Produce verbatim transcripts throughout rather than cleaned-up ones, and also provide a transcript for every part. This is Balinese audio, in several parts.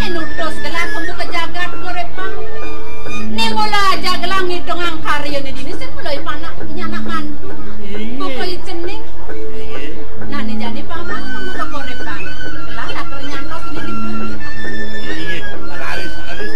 Nutus gelah pembuka jagat uripang. Né mula aja gelah ngitungang karyané dini sing mula panak nyanak mantu. Inggih. Buka icening. Inggih. Nah, né jani paman pembuka uripang. Gelah lakar nyantos dini puri. Inggih. Laris, laris.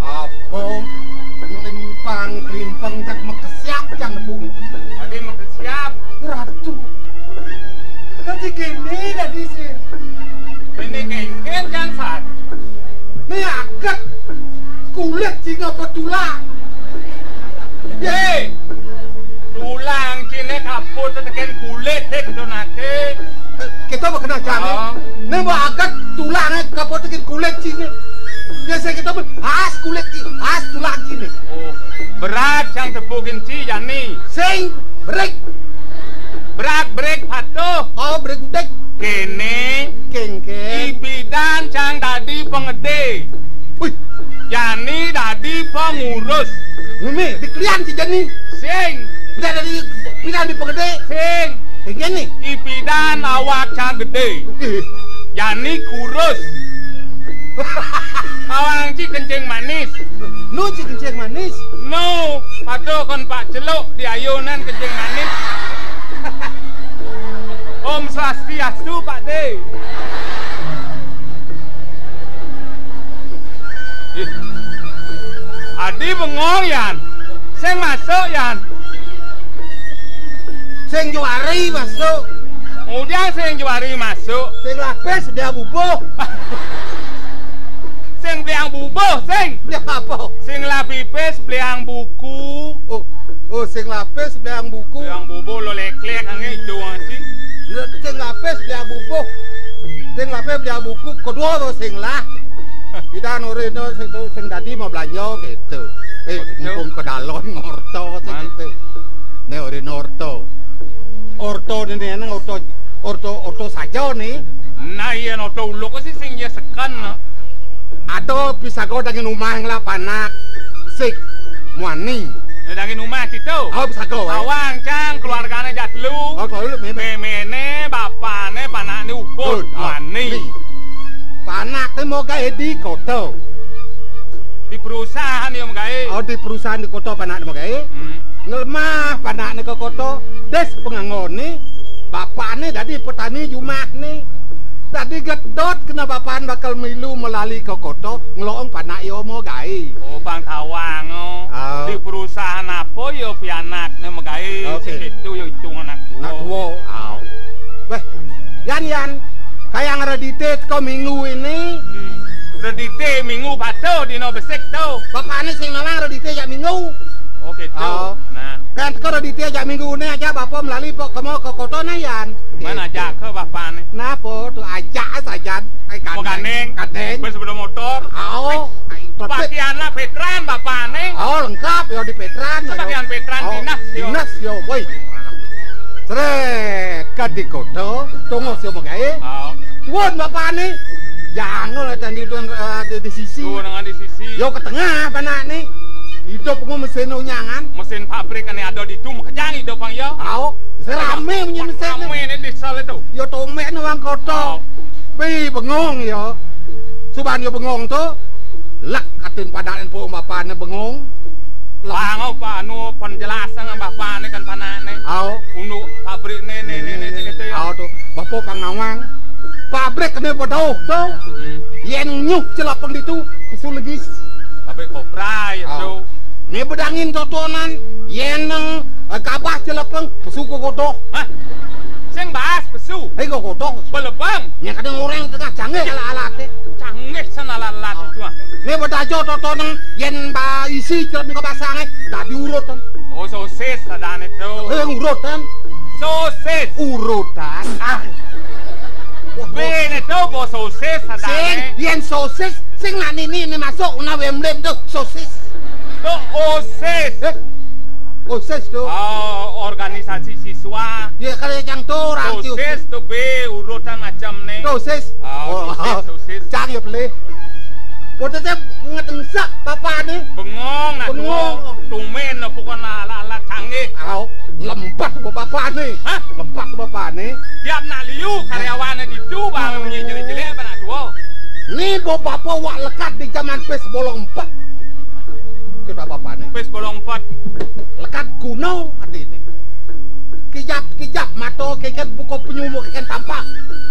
Apa? Klimpang-klimpang cak makesiab cang nepung. Dadi makesiab. Ratu. Dadi kéné dadi sir. Kéné kéngkén cang sat. Né aget. Kulit sing apa tulang? Yé. Tulang ciné kaput tekén kulit, hé, kéto naké. Kéto apa kena cang, é? Oh. Né mbok aget tulangé kaput tekén kulit ciné. Biasa kéto apa? As kulit ci, as tulang ciné. Oh, berat cang tepukin ci jani. Sing, berik. Berat berik patuh. Oh, berik udik. Kéné. Kéngkén. Ipidan cang dadi pangedé. Wih. Jani dadi pangurus. Ngumé, diklian ci jani. Sing. Udah dadi pidan di pangedé. Sing. Sing jani. Ipidan awak cang gedé. Ih. Jani kurus. Awang ci kencing manis. Nu ci kencing manis. Nu, patuh kon Pak Celuk di ayunan kencing manis. Om Swastiastu, Pak Dé. Ih. Adi bengong, Yan. Sing masuk, Yan. Sing juari masuk. Udah sing juari masuk. Sing lapis dia bubuh. Sing beliang bubuh, sing. Beliang apa? Sing lapis beliang buku. Oh, oh, sing lapis beliang buku. Beliang bubuh lo léklék angin itu anjing. Sing lapis beliang bubuh. Sing lapis beliang buku. Kedua to sing lah. Kita nurin to sing, sing dadi mau belanja gitu. Eh, mumpung kedalon ngorta sing gitu. Né ora orta. Orta né nang orta, orta, orta saja né. Nah, iya orta uluk sih sing ya seken. Ada pisaga dangin umah nglah panak. Sik muani. Dangin umah situ. Oh, pisaga waé. Awang cang keluargané jatlu. Oh, kalau lu mémé. Méméné, bapané, panakné ukut. Muani. Panakné mau gaé di kota. Di perusahaan ya mau gaé. Oh, di perusahaan di kota panakné mau gaé. Hmm. Nglemah panakné ka kota, des panganggoné, bapané dadi petani jumahné. Dadi gedot kena bapané bakal milu melali ka kota, ngloong panak ya mau gaé. Oh, bang tawang, oh. Ah. Di perusahaan apa ya pianakné megaé, oke. Sing itu ya hitung anak tua. Anak tua. Ah. Wéh, Yan, Yan, kayang redité teka minggu ini. Hmm. Redité minggu patuh dina besik to. Bapané sing nawang redité jak minggu. Oh, gitu. Oh. Nah. Kan teka redité jak minggu né aja bapa melali pok kemo ke kota nah, Yan. Mana gitu. Ajak ke bapané? Napa tuh ajak sajan. Ai gandeng. Mau gandeng. Gandeng. Bes sepeda motor. Oh. Ai, ai, pakaian lah Petran bapané. Oh, lengkap ya di Petran. Pakaian Petran, oh, dinas, yo. Dinas, yo, woi. Srét, ka di kota, tongos yo megaé. Oh. Tuan bapané. Jangan lah tadi tuan, eh, di, di sisi. Tuh, nang di sisi. Yo ke tengah panakné. Hidup nggo mesin unyangan. Mesin pabrik ané ada di tu, makejang hidup bang yo. Aoh, serame munyi mesin. Ramé né desa itu. Yo tomek né wong kota. Aoh. Bi bengong yo. Suban yo bengong to. Lek atin panakné po bapané bengong. Bang, apa anu penjelasan bapané kan panakné. Aoh. Unduk pabrik né, né, né, né, gitu ya. Aoh to. Bapa pangawang. Pabrik né padauh to. Hmm. Yén nyuh celapeng ditu, pesu legis. Bedangin totonan, yén nang, eh, gabah celepeng, pesu kegodoh. Hah? Sing bahas pesu. Eh, kegodoh. Belepeng. Nya kadang orang tengah canggih alat-alat, eh. Canggih san alat-alat itu, ah. Né bedajo totonan, yén ba isi celep ni kabasang, eh, dah diurut, kan. Oh, sosis adané to. Eh, urut, kan. Sosis. Urutan. Ah. Béné to, bo sosis adané. Sing, yén sosis, sing nak nini, né masuk, nak wemblem to, sosis. To osis. Eh? Osis to. Oh, organisasi siswa. Ya, kalau yang to orang ti osis. Osis to bé, urutan macam né. To osis. Oh, oh, osis, osis. Cang ya pelih. Bodoh té ngetensak bapak né. Bengong, nak bengong. Tumben apa kena ala-ala canggih. Au, lembet bo bapak né. Hah? Lembet bo bapak né. Tiap nak liu karyawan di tu bang munyi jelek-jelek apa nak tua. Ni bo bapak wak lekat di zaman pés bolong empet. Kita bapak né. Pés bolong empet. Lekat kuno ati né. Kijap-kijap mato keken buka penyumuk keken tampak.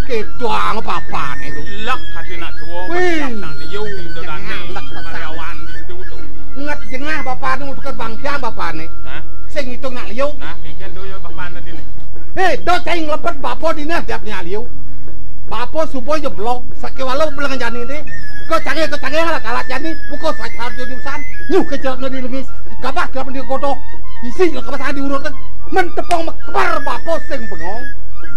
Kedang bapak né tu. Lek ati nak tua. Wih. Nak liu dengan karyawan di tu tu. Ngat jengah bapak né untuk bangkiang bapak né. Hah? Sing ngitung nak liu. Nah, keken tu ya bapak né. Hé, do cai ngelepet bapa dina tiap nya liu. Bapa suba jeblok, sakéwala beleng jani né. Ko canggih, ko canggih alat-alat jani, buka sacar jujusan. Nyuh kecil di lengis. Gabah tiap di godok. Isi lah kabasang diurut. Men tepung mekebar bapa sing bengong.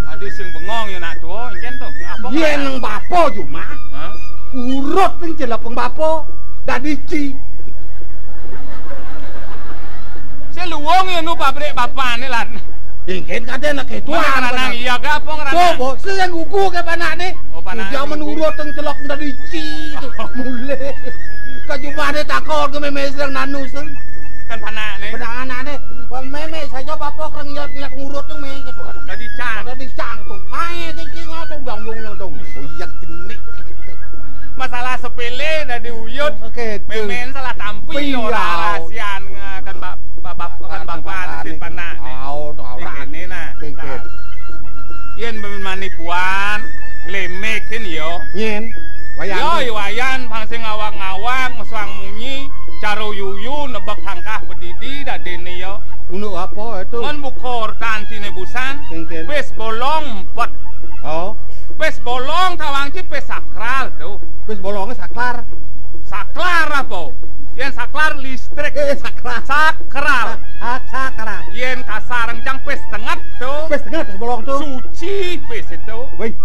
Adi sing bengong ya nak tua, engken tu. Apa yén nang bapa jumah. Hah? Urut ning celepeng bapa. Dadi ci. Seluwung ya nu pabrik bapané lan. Engken kadén nak kéto. Mana nang iya ga apa ngrana? Bo, sing gugu ké panakné. Oh, panakné. Dia gugu. Menurut teng celok dadi ci. Mulih. Ka jumahné takon ké mémé sing nanu sing. Kan panakné. Panak anakné. Mémé saja bapa kang nyat-nyat ngurut tu mé kéto. Dadi cang. Dadi cang tu. Maé sing ci ngono tu bang bung nyong tu. Oh iya jenik. Masalah sepélé dadi uyut. Oké, betul. Mémén salah tampi. Iya. Ora rahasian, eh, kan ba-, ba-, ba-, kan bapak, bapak, bapak, panak. Au, to ora. Ini nah. Oké, oké. Nah. Yén mémén manipuan, nglémékin yo. Nyén. Wayan. Yo, i wayan, pang sing ngawang-ngawang, mesuang munyi, caro yuyu, nebek tangkah bedidi, dadéné yo. Unduk apa itu? Men buka ortan tiné busan, kéngkén. Pés bolong empet. Oh. Pés bolong tawang ci pés sakral to. Pés bolongé saklar. Saklar apa? Yén saklar listrik. Eh, saklar. Sakral. Sa-, ah, sakral. Yén kasar encang pés tenget to. Pés tenget, pés bolong to. Suci pés itu. Wéh.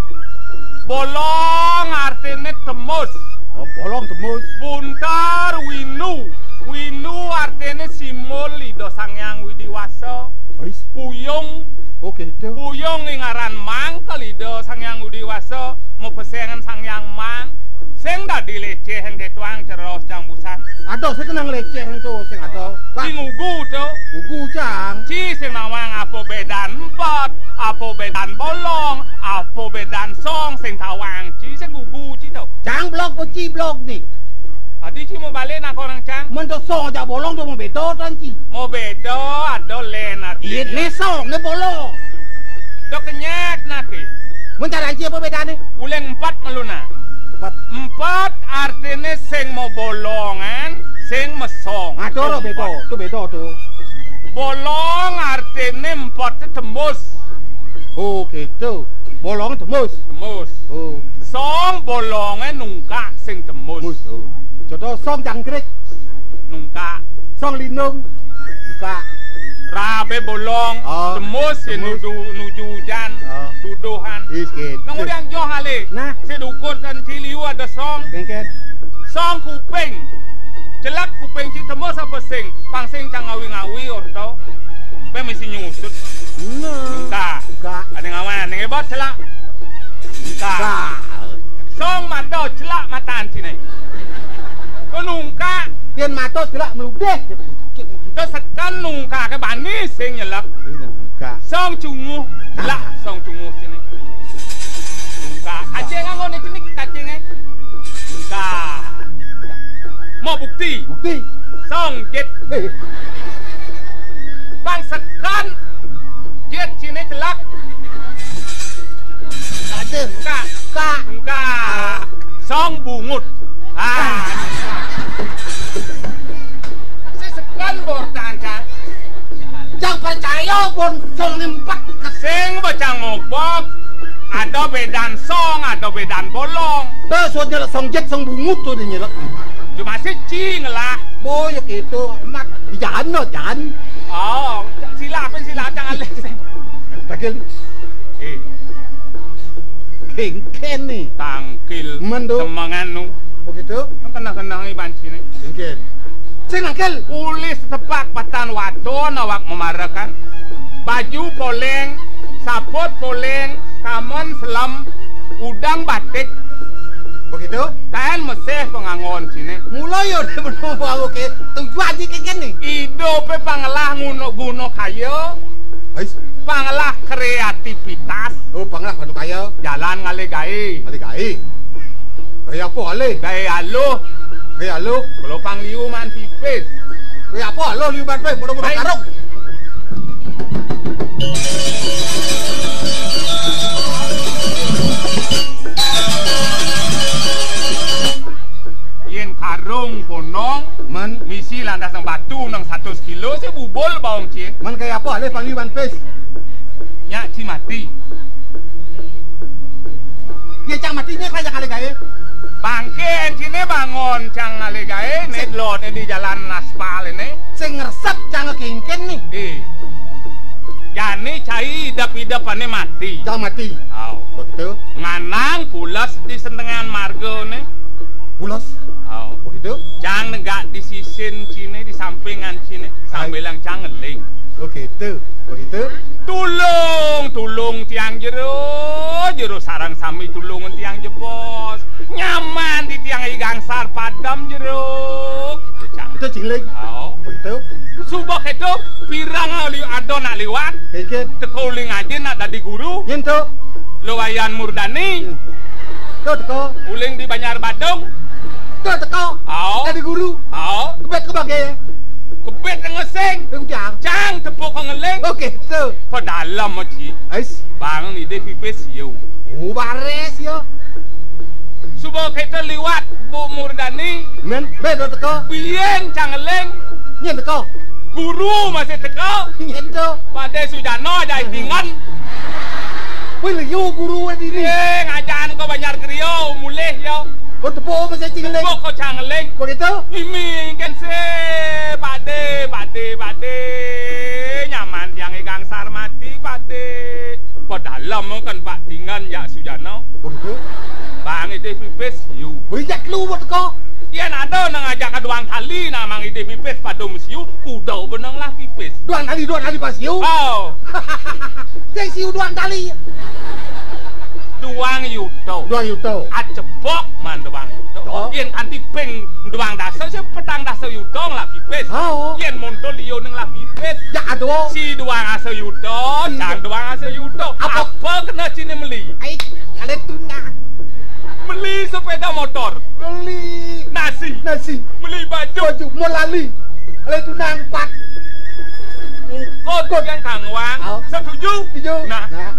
Bolong artiné tembus. Oh, bolong tembus. Buntar winu. Winu artiné simbol Ida Sang Hyang Widi Wasa. Wis. Puyung. Oh, gitu. Puyung ing aran mangkel Ida Sang Hyang Widi Wasa, mapesengan Sang Hyang Mang. Sing dadi lécéh ing tétuang ceros cang busan. Ada sing kenang lécéh ing to, sing ada. Pak. Sing ugu to. Ugu cang. Ci sing nawang apa bédan empet, apa bédan bolong, apa bédan song, sing tawang ci, sing ugu ci to. Cang blok apa ci blok né? Adi ci mau balik nak orang cang. Men to song ajak bolong to mau béda tan ci. Mau béda, ada lén ati. Iya, né song, né bolong. Do kenyat nate. Men cara ci apa bédané? Uling empat meluna. Empat. Empat artiné sing mau bolongan, sing mesong. Ah, to béda, to béda to. Bolong artiné empat tembus. Oh, gitu. Bolong tembus. Tembus. Oh. Song bolongé nungkak sing tembus. Tembus, oh. Contoh song jangkrik. Nungkak. Song lindung. Nungkak. Rabé bolong, oh, tembus, ya tembus. Nuju, nuju ujan, oh, tuduhan. Is gitu. Nang udah joh alé. Nah. Sing dukur kan ci liu ada song. Kéngkén. Song kuping. Celak kuping ci tembus apa sing? Pang sing cang ngawi-ngawi orto. Bé mesti nyusut. Nah. Nungkak. Nungkak. Ada ngawan, ning ebot celak. Nungkak. Nungkak. Song mata celak matan ciné. Ko nungkak. Yén mata celak meludéh. Ko seken nungkaké bani sing nyelek. Iya, nungkak. Song cunguh, celak. Ah. Song cunguh ciné. Nungkak. Kacing nganggo né ciné kacingé. Nungkak. Mau bukti? Bukti. Song jit. Eh. Pang seken jit ciné celak. Ada. Nungkak. Kak. Nungkak. Song bungut. Ah. Si seken Yo, bon, song empet. Sing bocang mobok. Ada bedan song, ada bedan bolong. Dah, suat nyelek song jet, song bungut tuh dia nyelek. Cuma sih cing lah. Boy, ya gitu. Mat, jangan no, jangan. Oh, sila apa sila, jangan les. Tangkil. Eh. Kengken nih. Tangkil. Men tuh. Semangan nu. Begitu? Yang kena-kena iban sini. Kengken. Sing nangkil. Ulis tepak patan wadon awak memarakan. Baju poleng, saput poleng, kamon selam, udang batik. Begitu? Tahan meseh pengangon sini. Mulai yo dia bener mau ke tujuan sih kengken nih. Idup pe pangelah nguno guno kaya. Ais. Pangelah kreativitas. Oh, pangelah bantu kaya. Jalan ngalih gaé. Ngalih gaé. Gaé apa alih? Gaé aluh. Gaé aluh. Kelopang liu man pipis. Gaé apa aluh liu man pipis? Mudah-mudah karung. Yén karung ponong, men misi landas nang batu nang satus kilo, sing bubul baong cié. Men kaya apa alih pang liu man pipis? Nyak ci mati. Ya, cang mati né kaya ngalih gaé. Bangké enciné bangun cang ngalih gaé, né sing lot di jalan aspal ini. Sing ngresep cang kéngkén nih. Eh. Jani cai idep-idepané mati. Cang mati. Au. Begitu. Nganang pules di sendengan margané. Pules? Au. Begitu. Cang negak di sisin ciné, di sampingan ciné, sambilang cang ngeling. Begitu. Begitu. Tulung, tulung tiang jero, jero sareng sami tulungan tiang jebos. Nyaman di tiang I Gangsar padem jero. Gitu, Cang. Itu cilik. Oh. Begitu. Suba kéto pirang liu ada nak liwat. Kéngkén. Teka uling ajé nak dadi guru. Yén to. Luwayan Murdani. Hmm. To teka. Uling di Banjar Badung. To teka. Au. Dadi guru. Au. Kebet ka bangké. Kebet ngeseng. Cang. Cang tepuk ka ngeling. Oké, to. Padalem, Ci. Ais. Bang idih pipis, yo. Oh, baris, yo. Suba kéto liwat Bu Murdani. Men, bé to teka. Biyen cang ngeling. Nyén teka. Guru masih teka. Nyén to. Padé Sujana ajak itingan. Wih, liu guru dini. Eh, ngajaan ka Banjar Griya, mulih ya. Oh, tepuk apa sih, Cing Leng? Tepuk ka Cang Leng. Begitu? Mimih kan sih, Padé, Padé, Padé. Nyaman tiang I Gangsar mati, Padé. Padalem kan Pak Tingan jak Sujana. Begitu? Bang idih pipis, yu. Bijak lu buat kau. Yén ada nang ajak ka duang tali, nang mang idih pipis padum siu, kuda benang lah pipis. Duang tali, duang tali pas siu. Oh. Sing siu duang tali. Duang yuto. Duang yuto. Acepok man duang yuto. Oh. Yén kanti ping duang dasa, sing petang dasa yuto ngelah pipis. Oh. Yén monto liu nang lah pipis. Ya, aduh. Si duang asa yuto, hmm, cang duang asa yuto. Apa? Apa kena ciné meli? Ai, kalih tuna. Meli sepéda motor. Meli nasi. Nasi. Meli baju. Baju, molali. Kalih tuna empat. Ukut. Ukut. Yang kangwang. Au. Setuju? Setuju. Nah. Nah.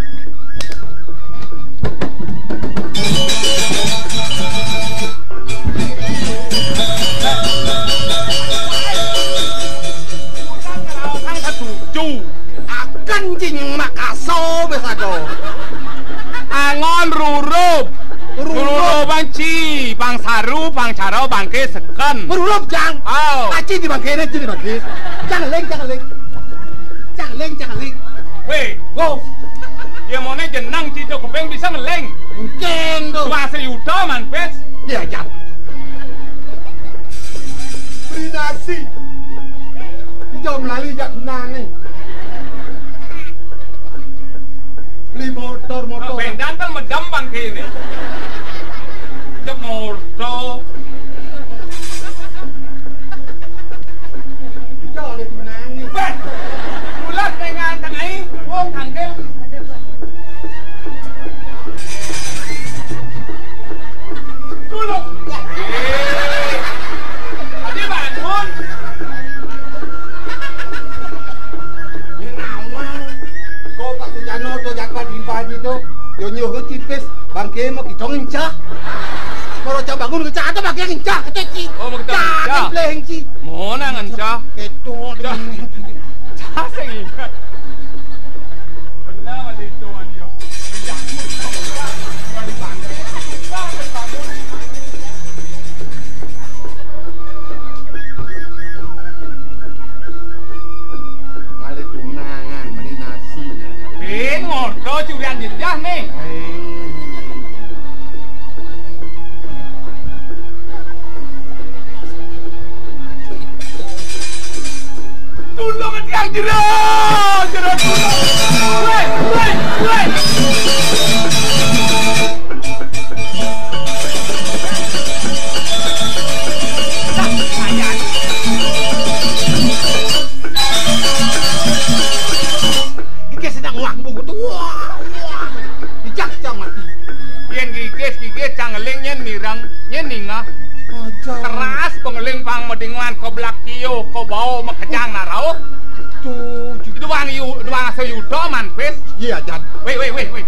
Kang setuju. Akan cing makaso biasa do. Angon rurup. Rurup. Rurupan ci, pang saru, pang cara, bangké seken. Rurup, Cang. Oh. Aci di bangké, aci di bangké. Cang Leng, Cang Leng. Cang Leng, Cang Leng. Wéh. Wo. Ya moné jeneng ci cok kuping bisa ngeling. Mungkin tuh. Dua sayuda man pis. Ya, Cang. Beli nasi. Ijo melali jak gunane. Beli motor, motor. Bendan kan medem bangke ini. Cek motor. Ijo oleh gunane. Beh. Bulat dengan tengah. Wong tangkil. Tulung. Eh. Adi bangun. Ini nawang. Kok Pak Sujano to jak Pak Dimpa aji to. Yo nyuh ke tipis. Bangke mau kita ngencah. Kalau cak bangun ke cak atau bangke ngencah. Kecil ci. Oh, mau kita ngencah. Cak, kecil ci. Mau nang ngencah. Ketua. Cah. Cah sing ingat. Jero, jero, jero. Woi, woi, woi. Iki sedang wangbu tuh. Wah, wah. Dijak-jak mati. Yén gigis, gigis, cang ngeling nyén mireng, nyén ningeh. Aja. Teras pengeling pang medingan ko blak kio, ko bao makejang narauh. Tuh, ju- Duang yu, duang asa yuda man pis. Iya, Jan. Wéh, wéh, wéh, wéh.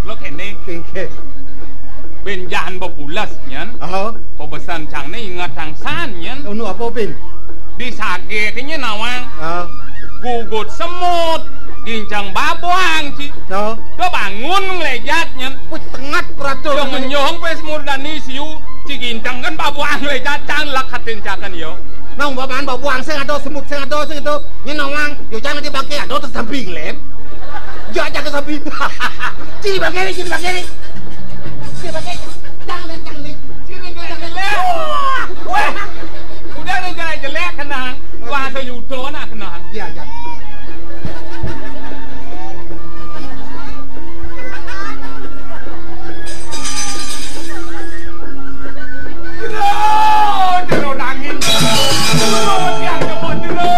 Lo kéné. Kéngkén. Bén jan bebules nyén. Oh. Pabesen cang né inget tangsan nyén. Ono apa, Pin? Di sagé ké nyén nawang. Ah. Gugut semut, gincang babuang, Ci. Oh. Do bangun ngléjat nyén. Wih, tenget prato. Yo ngenyong pis murdani siu, Ci Ginteng kan babuang ngléjat cang lek katincaken yo. Nah, umpamaan babuang sing ada, semut sing ada, sing itu. Nyén nawang, yo cang di bangké ada terus sambi nglén. Yo cang ke sambi. Ci bangké, ci bangké. Ci bangké. Cang, cang, cang. Ci bangké. Wah. Udah ada jelek-jelek kenang. Wah, sayuda nak kenang. Iya, iya. Jero, jero nangin. Jero, tiang jero, jero.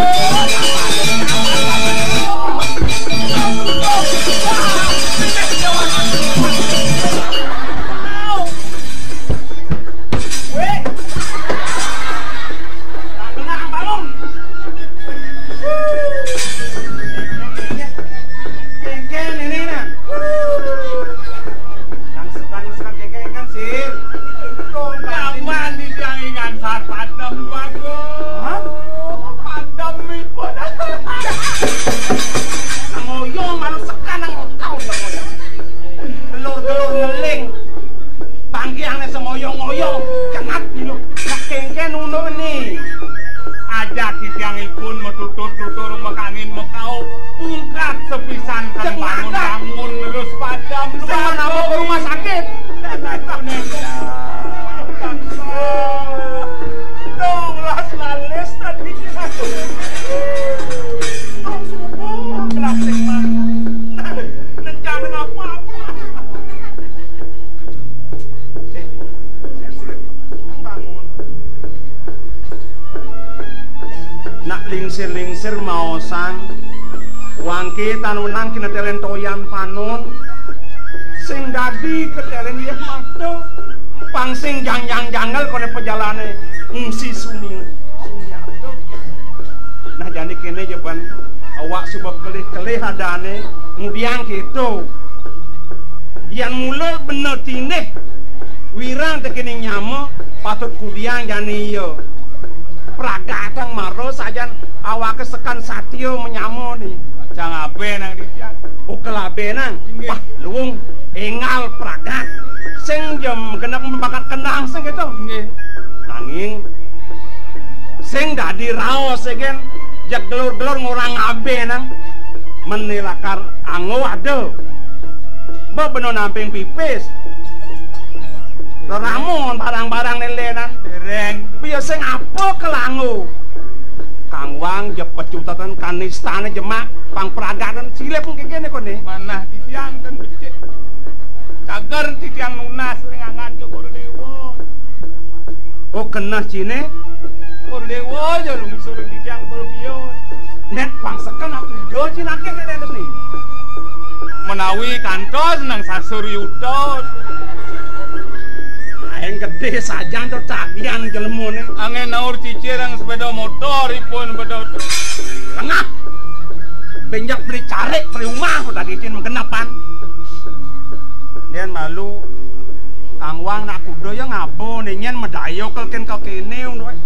Wéh. Tenang, bangun. Kéngkén ini, nah. Nang sekan, nang sekan kéngkén kan, Sir. Nyaman di tiang ingan sar padem, Tuaku. Hah? Padem ipun. Nang ngoyong, manut sekan, nang ngoyong. Telur-telur ngeling. Panggihané sing ngoyong-ngoyong, cengat dino. Lah kéngkén unune. Ajak titiangipun matutur-tutur makangin makau, pungkat sepisan kan. Cengat, bangun-bangun terus padem. Sing manawa ke rumah sakit. Dong las lalis tadi. Dong subuh, kelas sing mana? Rencana apa-apa. Nak lingsir-lingsir maosang, wangké tan wenang kinetelen toyan panon, sing dadi ketelen yéh mata, pang sing jangjang jangel koné pejalané ngungsi sunyi, sunyi ato. Nah, jani kéné jé ban awak suba kelih-kelih adané, ngudiang kéto. Yén mula bener tindih, wirang tekéning nyama, patut kudiang jani iya. Pragatang mara sajan awaké sekan satia manyama né. Cang abénang titiang. Oh, kelabénang. Inggih. Wah, luung énggal pragat. Sing jam genep makan kendang sing kéto. Inggih. Nanging sing dadi raos gén jeg gelur-gelur ngorang abénang. Mené lakar anggo ada. Mbok bena namping pipis. Reramun barang-barang né lénan. Déréng. Biasa ngapa kelanggo? Kang Wang jep pecutatan kanistané jemak pang pragaten silip kéné koné. Manah titiang ten becik. Cager titiang nunas ring anggan Cokor Déwa. Oh, keneh ciné. Cokor Déwa ya lungsur titiang perbiot. Nek pang seken aku do cinake nek nek ni. Menawi kantos nang sasur yuta. Aeng gedé sajan to tagihan jelemané. Angin naur cicir ang sepeda motor ipun bedot. Tengah. Benjak beli carik beli rumah udah dicin menggenapan. Yen malu Kang Wang nak kuda ya ngaba né nyén medaya kel kén ka kéné ngono waé.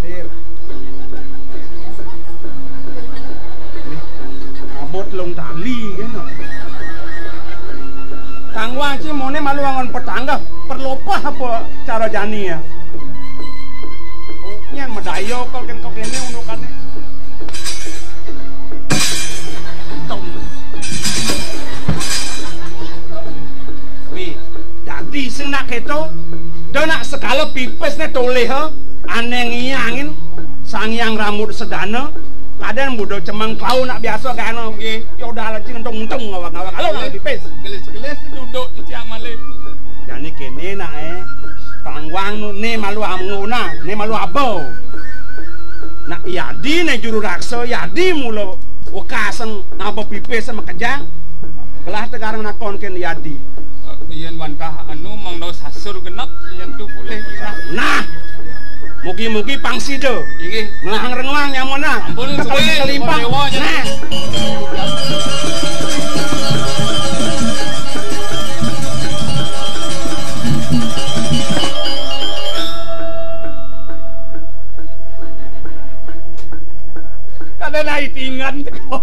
Sir. Nih, abot long tali kén. Kang Wang ci moné malu angon petangga, perlopah apa cara jani ya. Nyén medaya kel kén ka kéné unukané. Wi, dadi sing nak kéto, da nak sekala pipisné tolih, ha? Ané ngiyangin Sang Hyang Rambut Sedana, kadén Buda Cemeng klau nak biasa gaéno, nggih. Ya udah, cing enteng-enteng ngawak-ngawak. Halo, nak pipis. Gelis-gelis duduk di tiang malih. Jani kéné nak, eh. Pangwang nu, né malu amnguna, né malu aba. Nak yadi né juru raksa, yadi mula wekasan ngaba pipis makejang. Gelah tegarang nakon kén yadi. Yén wantah anu mangda sasur genep, yén tu polih kirah. Nah, mugi-mugi pang sida. Inggih. Melahang renguang nyamonang. Ampun, suwé, kelimpang. Déwa, nah. Kada naik tingan teko.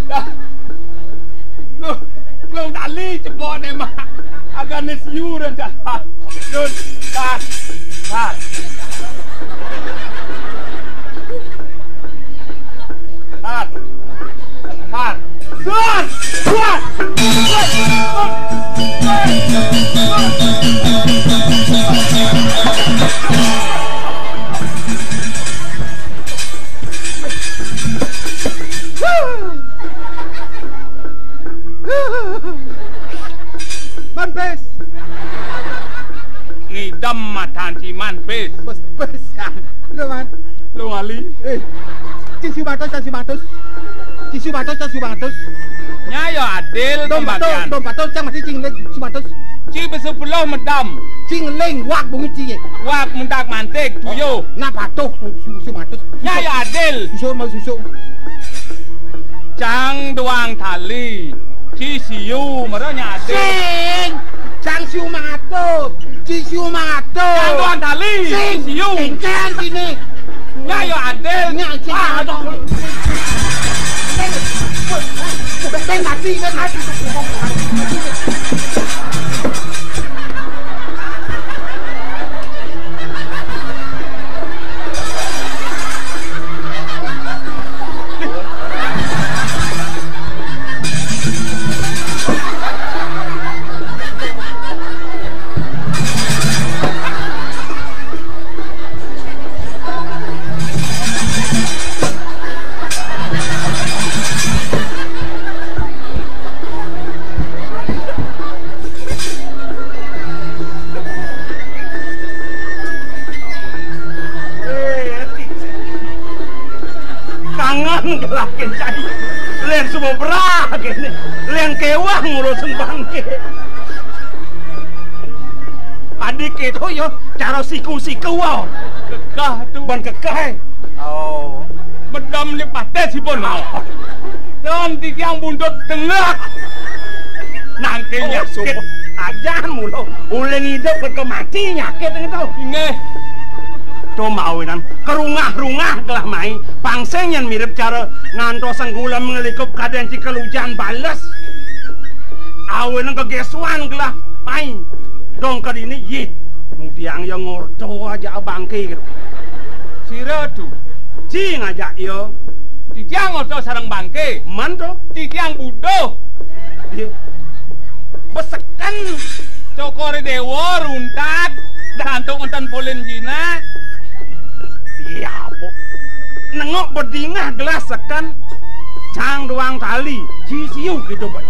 Dah. Lu, lu tali cepok né, Mak. Agak nés yuran dah. Lu, tar, tar. Tar. Tar. Tar. Tar. Man pis. Ngidem matan ci man pis. Pis, pis. Lho, Man. Lho, Ali. Eh. Ci siu matus, ci siu matus. Ci siu matus, ci siu matus. Nya ya adil. Dom patus, pembagian. Dom patus, cang mati cing lég siu matus. Ci besepuluh medem. Cing lég wak bungut ci. Wak mentak mantik tuyuh. Nah, patuh siu, siu matus. Nya ya adil. Susu mau susu. Cang duang tali. Ci siu, mara nya adil. Sing. Cang siu matus. Ci siu matus. Cang duang tali. Sing. Ci siu. Kéngkén sini. Nya ya adil. Nya sing. Ah, aduh. Sing. Sing mati, sing mati. Kangen gelakin cai. Lén suba berah kéné. Lén kéweh ngurusin bangké. Adi kéto ya, cara siku-siku, ah. Kekeh tu. Ban kekeh, eh. Oh. Medem ni pateh sipun. Ah. Dan titiang buntut tengah. Nangké nyakit. Ajan mula. Uling idup ke mati nyakit ngéto. Inggih. To mawinan kerungah-rungah gelah mai. Pang sing yén mirip cara ngantos senggulem nglikup kadén ci kalujan bales. Awinan gegésuan gelah mai. Dong ka dini, yit. Mudiang ya ngorta ajak bangké. Sira tu? Ci ngajak ya. Titiang ngorta sareng bangké. Man to? Titiang buduh. Iya. Beseken. Cokor Déwa, Runtak, Santuk Enten Polin Jinah. Iya, apa? Nengok bedingah gelah seken. Cang duang tali. Ci siu gitu, Pak.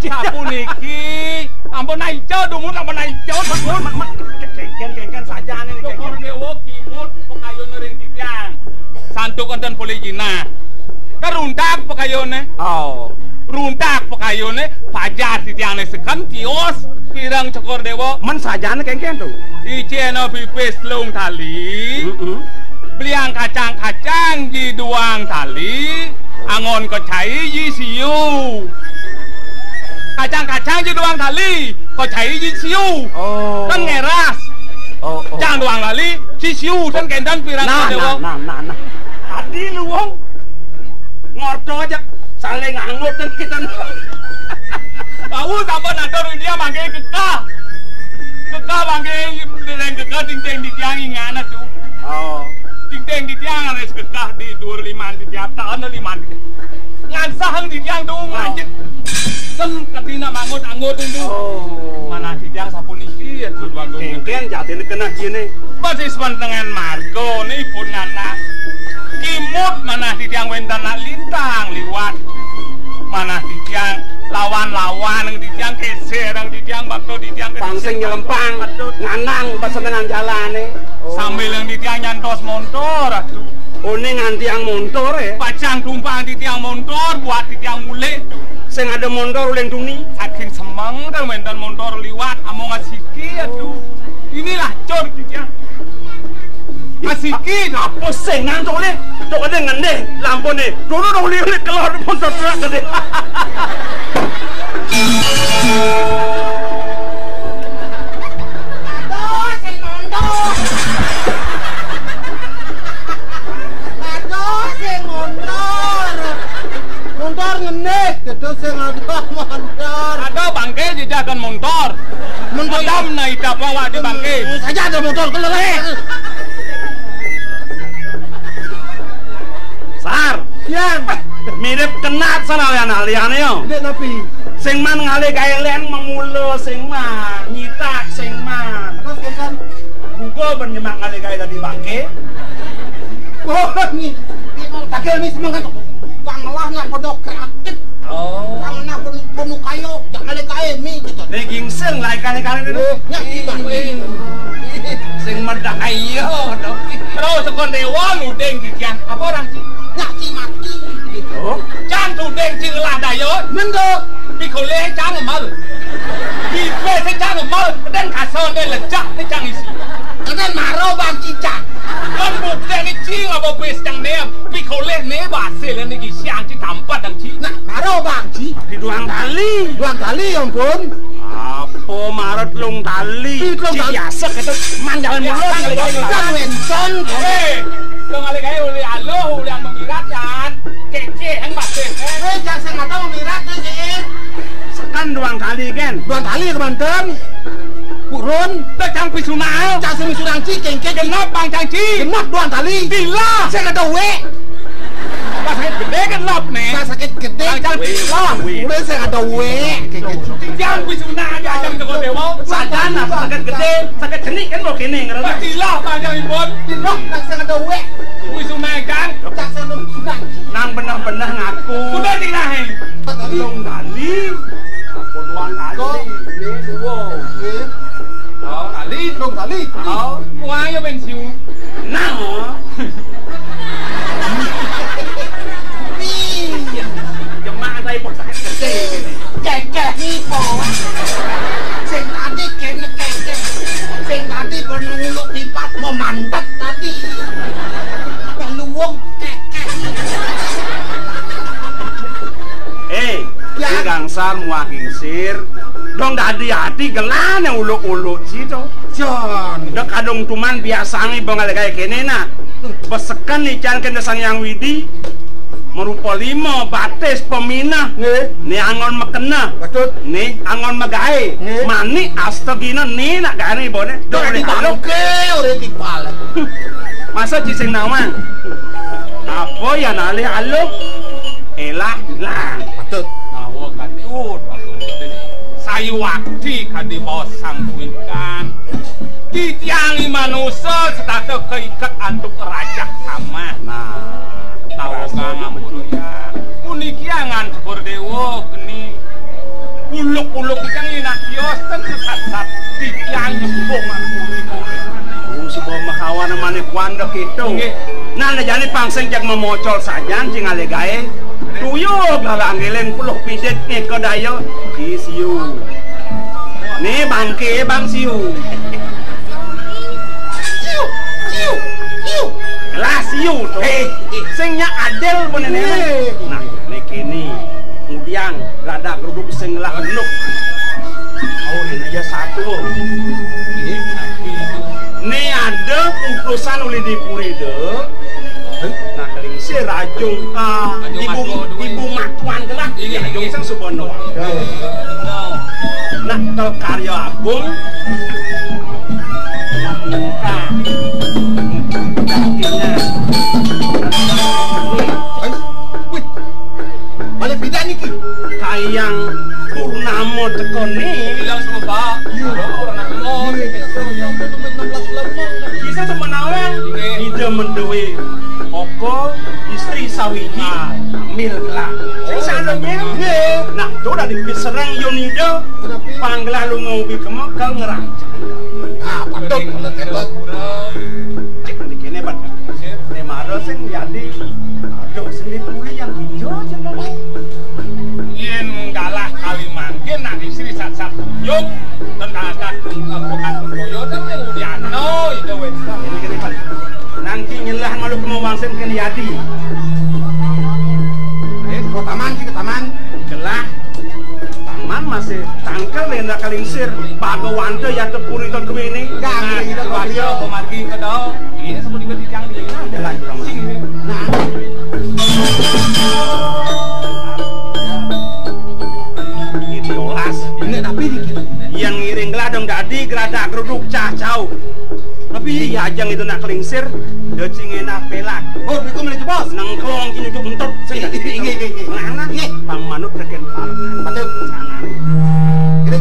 Sapuniki. Ampun, naica, dumun, ampun, naica, sampun. Mak, mak, kéngkén, kéngkén, sajané, kéngkén. Cokor Déwa, kimud, pakayun ring titiang. Santuk Enten Polin Jinah. Karuntak pakayuné. Oh. Runtak pakayuné, pajar titiangé seken, tios, pireng Cokor Déwa. Men sajané kéngkén to. Icéna pipis telung tali. Heeh. Bliang kacang-kacang ji duang tali, anggon kacai ji siu. Kacang-kacang ji duang tali, kacai ji siu. Oh. Kan ngeras. Oh, oh. Cang duang tali, ci siu, kan kénten pireng Déwa. Nah, nah, nah, nah. Adi luung. Ngorta ajak saling angut dan kita. Bau tambah nator dia mangké kekah. Kekah mangké dereng kekah ting-ting di tiang ingana tu. Oh. Ting-ting di tiang wis kekah di duur liman di tiang taun liman. Ngansahang di tiang tu ngancit. Kan kadina mangut-angut tu. Oh. Manah di tiang sapuniki ya tu. Kén jatiné keneh kéné. Basis pantengan marga né ipun nganak. Kimud manah titiang wénten nak lintang liwat. Manah titiang lawan-lawan, titiang késér, titiang bakto, titiang pang sing nyelempang, aduh, nganang pasenengan jalané. Oh. Sambil titiang nyantos montor, aduh. Oh, né ngantiang montor, ya? Pacang tumpang titiang montor, buat titiang mulih. Sing ada montor uling tuni. Saking semeng, kan wénten montor liwat, among asiki, aduh. Inilah cor titiang. Asiki, apa sing nang tolé? Tok ada ngendé, lampuné. Dulu dong liwat kelor montor truk gedé. Aduh, sing montor. Aduh, sing montor. Montor ngenik, gitu sing ada montor. Ada bangké jejak kan montor. Montor. Adam na ida bawa di bangké. Saja ada montor, keler, eh. Sar. Yang. Mirip kenat sana ya, nah, liane yo. Ndek napi? Sing man ngalih gaé lén memula, sing man nyitak, sing man. Terus, terus, kan? Buka ben nyemak ngalih gaé dadi bangké. Oh, ni. Takil ni semangat. Bang lah nak bodoh kreatif. Oh. Bang nak pun, pun kayo, jangan ngalih gaé mi gitu. Né gingsing lah ikan-ikan ini. Eh, nyak ikan. Sing medak ayo, dong. Terus kon dewa nuding kikian. Apa orang ci? Nyak ci mati. Oh. Can tuding ci ngelah daya. Mendo. Pikolé cang mal. Bibé sing cang mal, dan kasar dan lejak ni cang isi. Kadén maro bang cicak. Kan bukti ni cing apa bis cang né, pikolé né basil ni gisiang ci tampat dan ci. Nah, maro bang ci. Di duang kali. Duang kali, ya ampun. Apa maret lung kali? Di lung kali. Ci biasa kata mandalan mulut. Kan wénten. Eh, lung kali kayak uli aluh, uli anu mirat, Yan. Kece, yang batin. Eh, jangan saya nggak tahu mirat, eh, eh. Sekan duang kali, kan? Duang kali, kemanten. Kurun. Teh, cang pisuna. Cang sing pisuna, ci, kengke. Genep, bang, cang, ci. Genep duang kali. Gila. Saya nggak tahu, wé. Pas sakit gedé kan lop, né. Pas sakit gedé. Bang, jangan pilih. Udah saya ada wé. Jangan pisuna aja, jangan toko dewa. Sajan apa sakit gedé, sakit jenik kan mau kéné, ngerti? Pastilah, Bang, jangan ribut. Tidak, tak saya ada wé. Pisuna, kan? Tak saya ada pisuna. Nang benah-benah ngaku. Udah dirahin. Belum kali. Apa dua kali? Kok? Ini dua. Iya. Dua kali. Belum kali. Oh, wah, ya pensiun. Nah. Iya. Jemaah saya pun sakit gede ini. Ceceh iki, Po. Sing tadi kene ceceh. Sing tadi pun nguluk tipat mau mantep tadi. Peluwung ceceh. Eh, ya. Ki Gangsar muah gingsir. Dong dadi ati gelane uluk-uluk ci to. Jan. Dek adung tuman biasane bengal gawe kene nah. Beseken ican kene Sang Hyang Widi. Merupa lima batis peminah. Nggih. Ni angon mekena. Betul. Ni angon megae. Nggih. Manik astagina ni nak gane bone. Dok di bangke ora tipal. Masa ci sing nawang. Apa ya nalih aluh? Elah, lah. Patut. Awa katiut, sayu wakti kadi baos sang kuikan. Titiang i manusa setata kaiket antuk rajah samah. Nah, tawagang ampun ya. Puniki angan sepur dewa geni. Uluk-uluk titiang inak kios ten sat-sat titiang nyembung ampun. Oh, sebab mahawana manik wanda kita. Nggih. Nah, nah, jani pangsing jak memocol sajan sing ale gae. Tuyul galang ngiling puluh pidit ngeka daya. Ki siu. Ni bangke bang siu. Siu, siu, siu. Lah siu to. Hei, sing nya adil bone ne. Hei. Nah, ne kene. Ngudiang, lada geruduk sing ngelah unduk. Oh, ini ya satu. Ini. Ni ada putusan uli dipuri de. Nah, keling si rajung, ah, ibu, ibu matuan gelah. Iya, rajung sang subono. Nah, kalau karya agung, nah, muka. Kakinya. Wih. Balik bidang niki. Kayang purnama teko ni. Bilang sama Pak. Iya. Purnama. Kisah semenawa, Ida menduwe apa istri sawiji, hamil kelak. Sing sadurunge. Nah, to dadi pisereng Yunida, panggelah lunga ubi kema ka ngerang. Ah, patut, patut, patut. Cek nanti kene, Pak. Nek mara sing yadi, aduh, sing dipuli yang hijau jenenge. Yen galah kali mangkin nak istri sat-sat tunjuk, tentang bukan pun koyo, dan yang udiano itu wes. Ini kene, Pak. Nangki nyelah malu kemawang sing kene yadi. Eh, ke taman, ke taman. Gelah. Taman masih tangkel lenda kalingsir. Bagawanta ya tepuri ton kemini. Nah, kita baca pemargi kedok. Ini sebut tiba tiang di mana? Jalan kurang sini. Nah. Ini olas. Ini tapi dikit. Yang ngiring geladang dadi geradak geruduk cah cau. Tapi iya aja itu nak kelingsir, de cingenah pelak. Oh, itu mulai jebos. Nengklong kini juk entut. Sing dadi inggih, inggih, inggih. Mana? Inggih. Pang manut keken palengan. Betul. Sana. Gede.